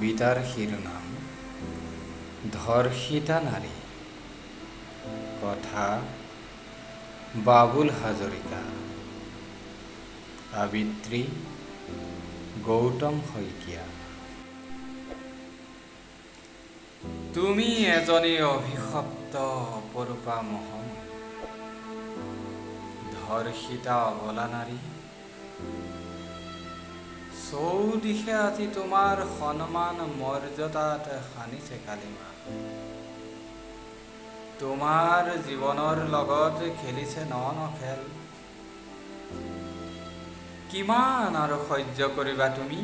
কবিতাৰ শিৰোনাম ধৰ্ষিতা নাৰী। কথা বাবুল হাজৰিকা, আবৃত্তি গৌতম শইকীয়া। তুমি এজনী অভিশপ্ত অপৰূপা মহময়ী ধৰ্ষিতা অবলা নাৰী। চৌদিশে আজি তোমাৰ সন্মান মৰ্যাদাত সানিছে কালিমা। তোমাৰ জীৱনৰ লগত খেলিছে ন ন খেল। কিমান আৰু সহ্য কৰিবা তুমি?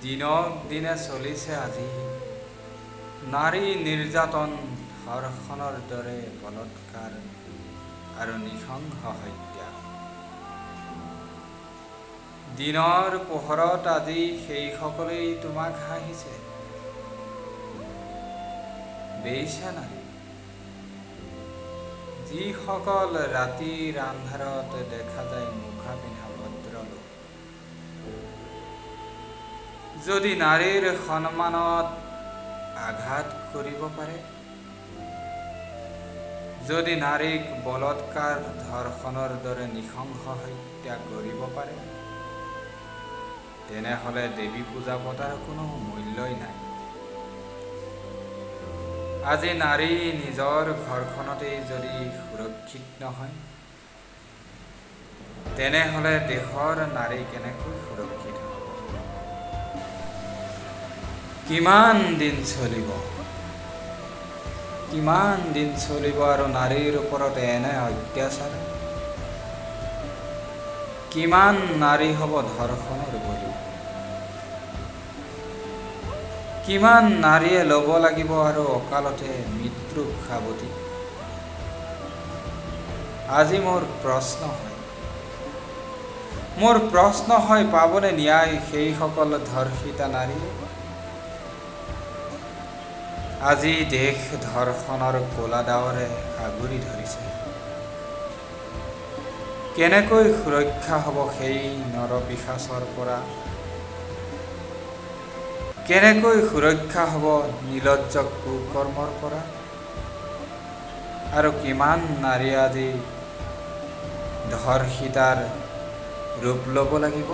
দিনক দিনে চলিছে আজি নাৰী নিৰ্যাতন, ধৰ্ষণৰ দৰে বলাৎকাৰ আৰু নৃশংস হত্যা। দিনৰ পোহৰত আজি সেইসকলেই তোমাক হাঁহিছে। বেশ্যা নাৰী, যিসকল ৰাতিৰ আন্ধাৰত দেখা যায় মুখা পিন্ধা ভদ্ৰলোক। যদি নাৰীৰ সন্মানত আঘাত কৰিব পাৰে, যদি নাৰীক বলাৎকাৰ, ধৰ্ষণৰ দৰে নৃশংস হত্যা কৰিব পাৰে, তেনেহ'লে দেৱী পূজা পতাৰ কোনো মূল্যই নাই। আজি নাৰী নিজৰ ঘৰখনতেই যদি সুৰক্ষিত নহয়, তেনেহ'লে দেশৰ নাৰী কেনেকৈ সুৰক্ষিত হ'ব? কিমান দিন চলিব, কিমান দিন চলিব আৰু নাৰীৰ ওপৰত এনে অত্যাচাৰ? কিমান নাৰী হ'ব ধৰ্ষণৰ বলি? কিমান নাৰীয়ে ল'ব লাগিব আৰু অকালতে মৃত্যুক সাৱটি? আজি মোৰ প্ৰশ্ন হয়, মোৰ প্ৰশ্ন হয়, পাবনে ন্যায় সেইসকল ধৰ্ষিতা নাৰীয়ে? আজি দেশ ধৰ্ষণৰ ক'লা ডাৱৰে আগুৰি ধৰিছে। কেনেকৈ সুৰক্ষা হ'ব সেই নৰপিশাচৰ পৰা? কেনেকৈ সুৰক্ষা হ'ব নিৰ্লজ্জ কুকৰ্মৰ পৰা? আৰু কিমান নাৰী আজি ধৰ্ষিতাৰ ৰূপ ল'ব লাগিব?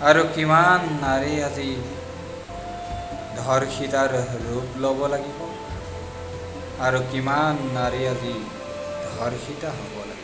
আৰু কিমান নাৰী আজি ধৰ্ষিতাৰ ৰূপ ল'ব লাগিব? আৰু কিমান নাৰী আজি ধৰ্ষিতা হ'ব লাগিব?